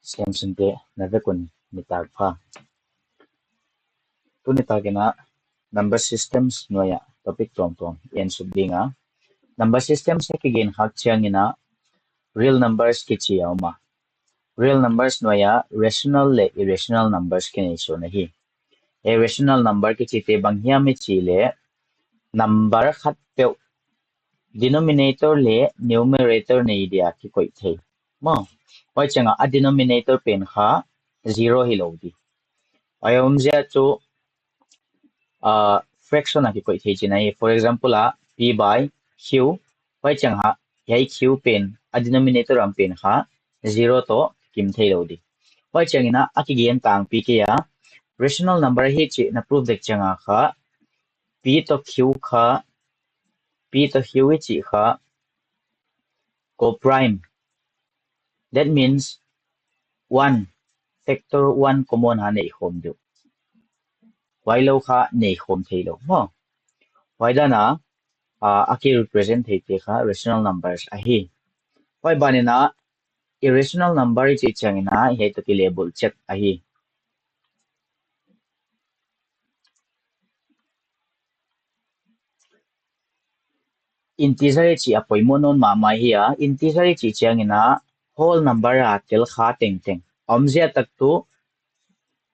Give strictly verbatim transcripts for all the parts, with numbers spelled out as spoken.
Semsinte na vek un nitak pha. Tuni takin a number systems nuai a topic tuamtuam en suk ding a. Number systems a kigen khak chiangin a real numbers kichi a om a. Real numbers nuai a rational leh irrational numbers kinei suan ahi. E rational number kichite bang hiam i chih leh number khat peuh denominator leh numerator nei dia kikoih thei. Maw, huai chiang a a denominator pen kha zero hilou di. Huai omzia chu, ah, fraction a kikoih thei chihna hi. For example a, P by Q, huai chiang a, hiai Q pen, a denominator lam pen kha zero toh kim theilou di. Huai chiangin a, a kigen tangpi kei a, rational number hi chih na prove dek chiang a kha, P toh Q kha, P toh Q i chih kha, coprime. That means one, factor one common a nei khawm di uh. Huai lou kha nei khawm theilou maw. Huai dan a, ah, a kirepresent theite kha rational numbers ahi. Huai ban in a irrational number i chih chiangin a hiai toh kilabel chet ahi. Integer i chih a poimoh nawn mahmah hi a, integer i chih chiangin a whole number a tel kha tengteng. Omzia tak tuh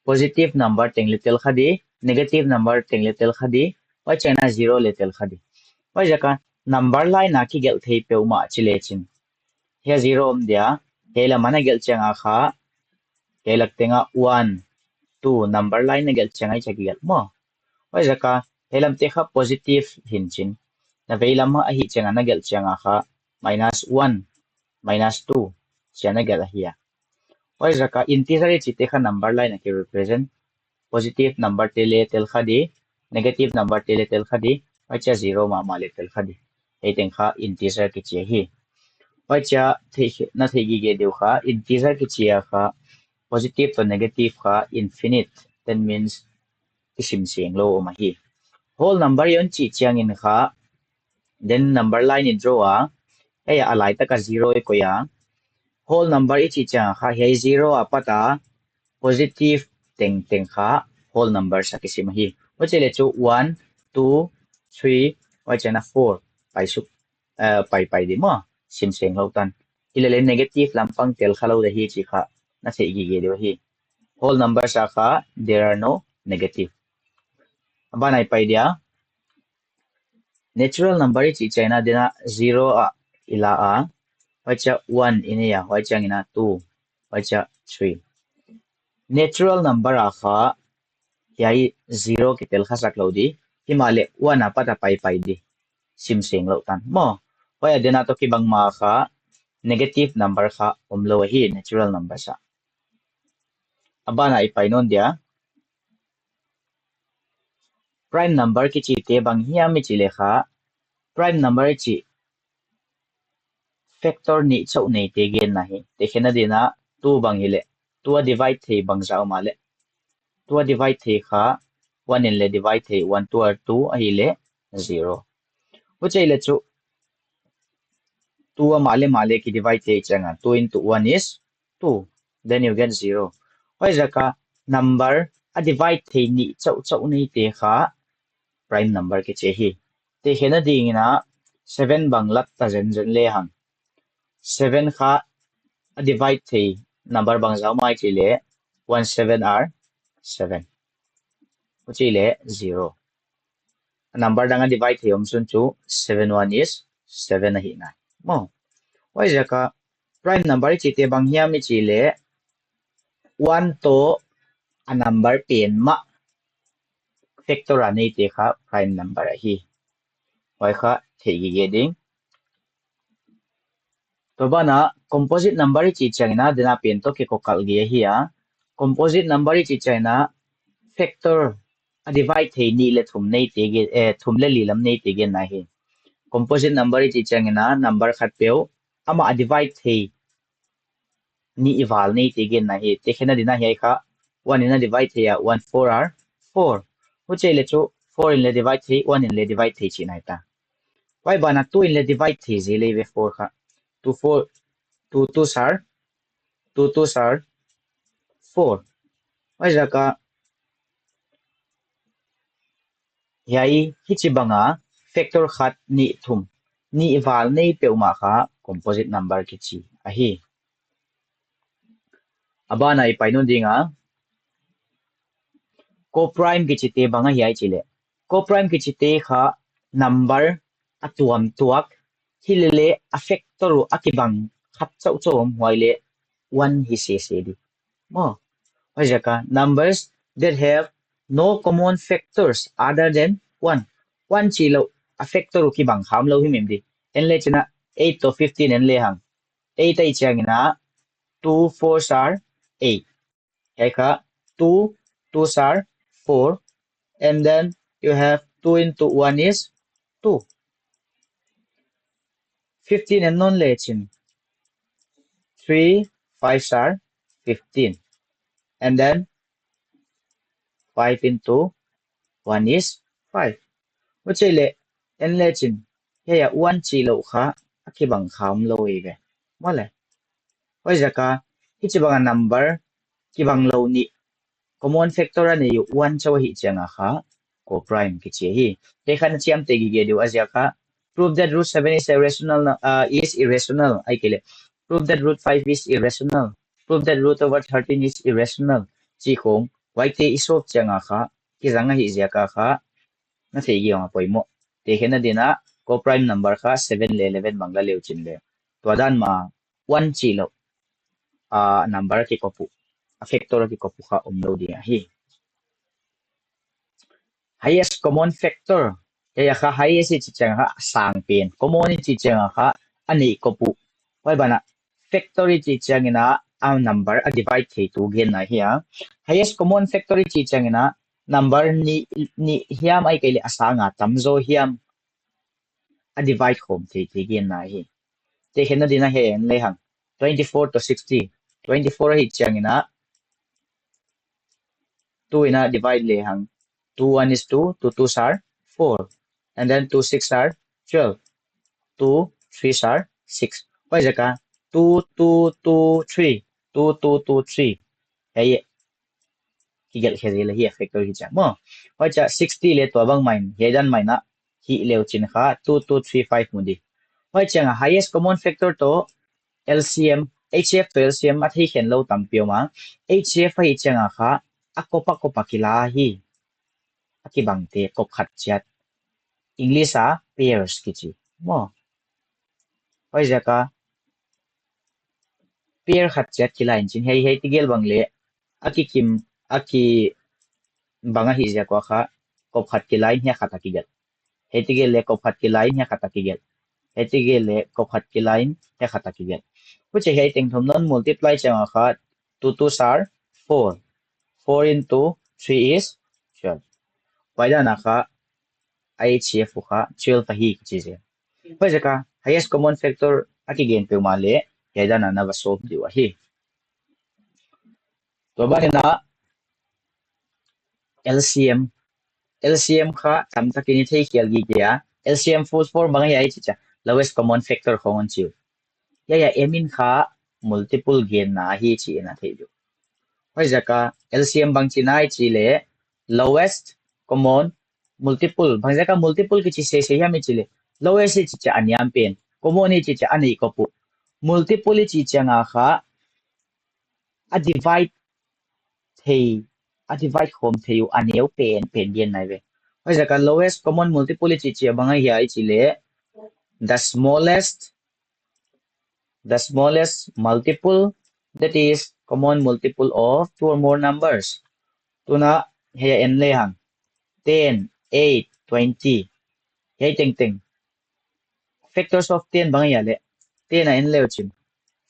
positive number teng leh tel kha di, negative number teng leh tel kha di, huai chiang a zero leh tel kha di. Huaiziak a number line a kigelh thei peuhmah chi lechin, hiai zero om dia, hiai lam a na gelh chiang a kha, hiai lak teng a one, two, number line na gelh chiang a i chih kigelh maw. Huaiziak a hiai lamte kha positive hi'n chin, na veilam a ahih chiang a na gelh chiang a kha minus one, minus two chia na gelh ahi a. Huaiziak a integer i chihte kha number line a kirepresent, positive number te leh tel kha di, negative number te leh tel kha di, huai chiang a zero mahmah leh tel kha di. Hiai teng kha integer kichi ahi. Huai chiang a thei, na theih gige di uh kha, integer kichi a kha positive toh negative kha infinite, that means kisim senglou om ahi. Whole number i chih chiangin kha, then number line i draw a, hiai a laitak a zero i koih a. Whole number i chih chiang kha, hiai zero apat a positive tengteng kha whole numbers a kisim ahi. Huchi leh chu one, two, three, huai chiang a four pai suk, eh, pai pai di maw, sim senglou tan. Hilele negative lampang tel khalou di hi chih kha na theih gige di uh ahi. Whole numbers a kha there are no negative. A ban a i pai dia, natural number i chih chiang a, then a zero a i la a, huai chiang a one i nei a, huai chiangin a two, huai chiang a three. Natural number a kha hiai zero kitel kha sak lou di, himahleh one apat a pai pai di, sim senglou tan maw. Huai a then a toh kibang mah kha negative number kha omlou ahi natural numbers a. A ban a i pai nawn dia, prime number kichite bang hiam i chih leh kha, prime number i chih factor nih chauh neite genna hi. Tehkhinna dingin a two bang hileh, two a divide thei bangzah om a leh, two a divide thei kha, one in leh divide thei, one two are two ahihleh zero. Huchi leh chu two amah leh amah leh kidivide thei chiang a, two into one is two, then you get zero. Huaiziak a number a divide thei nih chauh chauh neite kha prime number kichi hi. Tehkhinna dingin a seven bang lat ta zenzen lehang, seven kha a divide thei number bangzah om a i chih leh, one seven are seven. Huchi leh zero. Number dang a divide thei om sun chu seven one is seven ahihna maw. Huaiziak a prime number i chihte bang hiam i chih leh, one toh a number pen mah factor a neite kha prime number ahi. Huai kha theih gige ding. Tua ban a composite number i chih chiangin a, then a pen toh kikoh kal gige ahi a. Composite number i chih chiangin a factor a divide thei nih leh thum neite gen, eh, thum leh li lam neite genna hi. Composite number i chih chiangin a number khat peuh amah a divide thei nih i val neite genna hi. Tehkhinna dingin a hiai kha, one in a divide thei a, one four are four. Huchi leh chu four in leh divide thei, one in leh divide thei chihna hi ta. Huai ban a two in leh divide thei zel eive four kha. Two four, two twos are, two twos are four. Huaiziak a hiai hichibang a factor khat, nih, thum, nih val nei peuhmah kha composite number kichi ahi. A ban a i pai nawn ding a, coprime kichite bang ahia i chih leh, coprime kichite kha number a tuam tuak, hilele a factor uh a kibang khat chauh chauh om, huai leh one hi sese di. Maw, huaiziak a numbers that have no common factors other than one. One chih louh a factor uh kibang kha omlou himhim di. En le chin a, eight toh fifteen en le hang. Eight ahih chiangin a, two fours are eight. Hiai kha two, two are four, and then you have two into one is two. Fifteen en nawn le chin, three fives are fifteen, and then five into one is five. Huchi leh en le chin, hiai a one chih louh kha a kibang kha omlou hi ve. Maw le, huaiziak a hichibang a number kibang lou nih common factor a nei uh one chauh ahih chiang a kha coprime kichi hi. Hiai kha na chiamteh gige di uh a ziak a, prove that root seven is irrational, uh, is irrational, ahihkeileh prove that root five is irrational, prove that root over thirteen is irrational chih khong, huaite i solve chiang a kha kizang ahih ziak a kha na theih gige a poimoh. Tekhenna ding a, coprime number kha seven leh eleven bang la le uh chin leh, tua dan mah one chih louh a number a kikop uh, a factor a kikop uh kha omlou ding ahi. Highest common factor, hiai a kha highest i chih chiang a kha a sang pen, common i chih chiang a kha a neih kop uh. Huai ban a factor i chih chiangin a, a number a divide theitu genna hi a. Highest common factor i chih chiangin a, number nih, nih hiam ahihkeileh a sang a tamzaw hiam a divide khawm thei, thei genna hi. Tekhenna ding a hiai en le hang, twenty-four toh sixty. Twenty-four ahih chiangin a, two in a divide le hang, two one is two, two twos are four, and then two six are twelve, two threes are six. Huaiziak a two two two three, two two two three. Hiai kigelh khe zel ahi a factor hi chiang maw. Huai chiang a sixty leh tua bang mai, hiai dan mai na hih le uh chin kha two two three five mu di. Huai chiang a highest common factor toh L C M, H F toh L C M a theikhen lou tampi om a. H F ahih chiang a kha a kop a kop a kila hi. A kibangte kop khat chiat. English a pairs kichi maw. Huaiziak a pair khat chiat kila in chin, hiai, hiai tegel bang leh a kikim, a kibang ahih ziak a kha kop khat kila in hiai khat a kigelh. Hiai tegel leh kop khat kila in hiai khat a kigelh. Hiai tegel leh kop khat kila in hiai khat a kigelh. Huchi hiai teng thum non multiply chiang a kha two twos are four. Four into three is twelve. Huai dan a kha H F uh kha twelve ahi kichi zel. Huaiziak a highest common factor a kigen peuhmah leh hiai dan a na va solve di uh ahi. Tua ban in a L C M, L C M kha tamtak in i theikhial gige a. L C M full form bang ahia i chih chiang a lowest common factor khong hon chi uh. Hiai a M in kha multiple genna ahi chih i na thei di uh. Huaiziak a L C M bang chihna i chih leh lowest common multiple. Bangziak a multiple kichi sese hiam i chih leh, lowest i chih chiang a a niam pen, common i chih chiang a a neih kop uh. Multiple i chih chiang a kha a divide thei, a divide khawm thei uh a neu pen pen genna hi ve. Huaiziak a lowest common multiple i chih chiang a bang ahia i chih leh, the smallest, the smallest multiple, that is common multiple of two or more numbers. Tuna hiai en le hang, ten, eight, twenty. Hiai tengteng factors of ten bang ahia leh, ten a en le uh chin.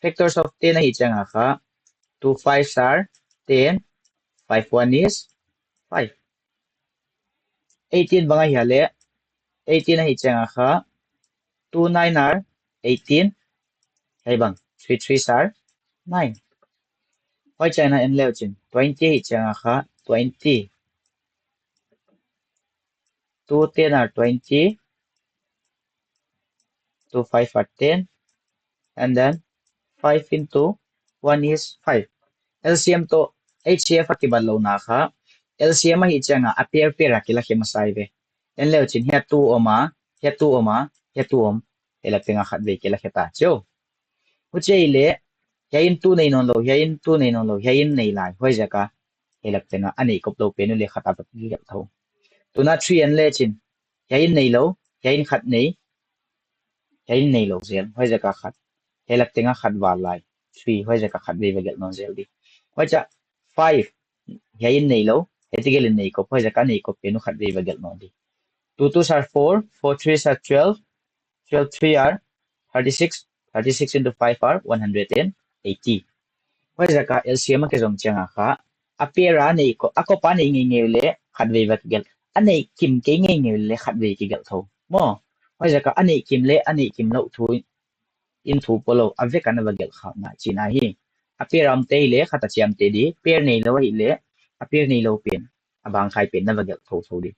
Factors of ten ahih chiang a kha two fives are ten, five one is five. Eighteen bang ahia leh, eighteen ahih chiang a kha two nine are eighteen. Hiai bang three threes are nine. Huai chiang a en le uh chin. Twenty ahih chiang a kha twenty. Two ten are twenty. Two five are ten. And then five into one is five. L C M toh H C F a kibatlouhna kha L C M ahih chiang a a pair pair a kila khe masa ve. En leu chin hiai two om a, hiai two om a, hiai two om. Hiai lak teng a khatvei kila khe ta chu. Huchi leh, hiai in two nei nawnlou, hiai in two nei nawnlou, hiai in nei lai. Huaiziak a hiai lak teng a a neih kop lou pen uh leh khat a va kigelh thou. Tuna three en leu chin, hiai in neilou, hiai in khat nei, hiai in neilou zel. Huaiziak a khat, hiai lak teng a khat val lai. Three, huaiziak a khatvei va gelh nawn zel di. Huaiziak a five, hiai in neilou, hiai tegel in nei kop, huaiziak a nei kop pen uh khatvei va gelh nawn di. Two twos are four, four threes are twelve, twelve three are thirty-six, thirty-six into five are one hundred and eighty. Huaiziak a L C M a kizom chiang a kha, a pair a neih kop, a kop a neih ngeingei leh khatvei va kigelh. A neih kim kei ngeingei leh khatvei kigelh thou. Maw, huaiziak a a neih kim leh a neih kimlouh thu in thu poilou, a vek a na va gelh kha na chihna hi. A pair a omte leh khat a chiamteh di, pair neilou ahih leh, a pair neilou pen, a bang khai pen na va gelh thouthou di.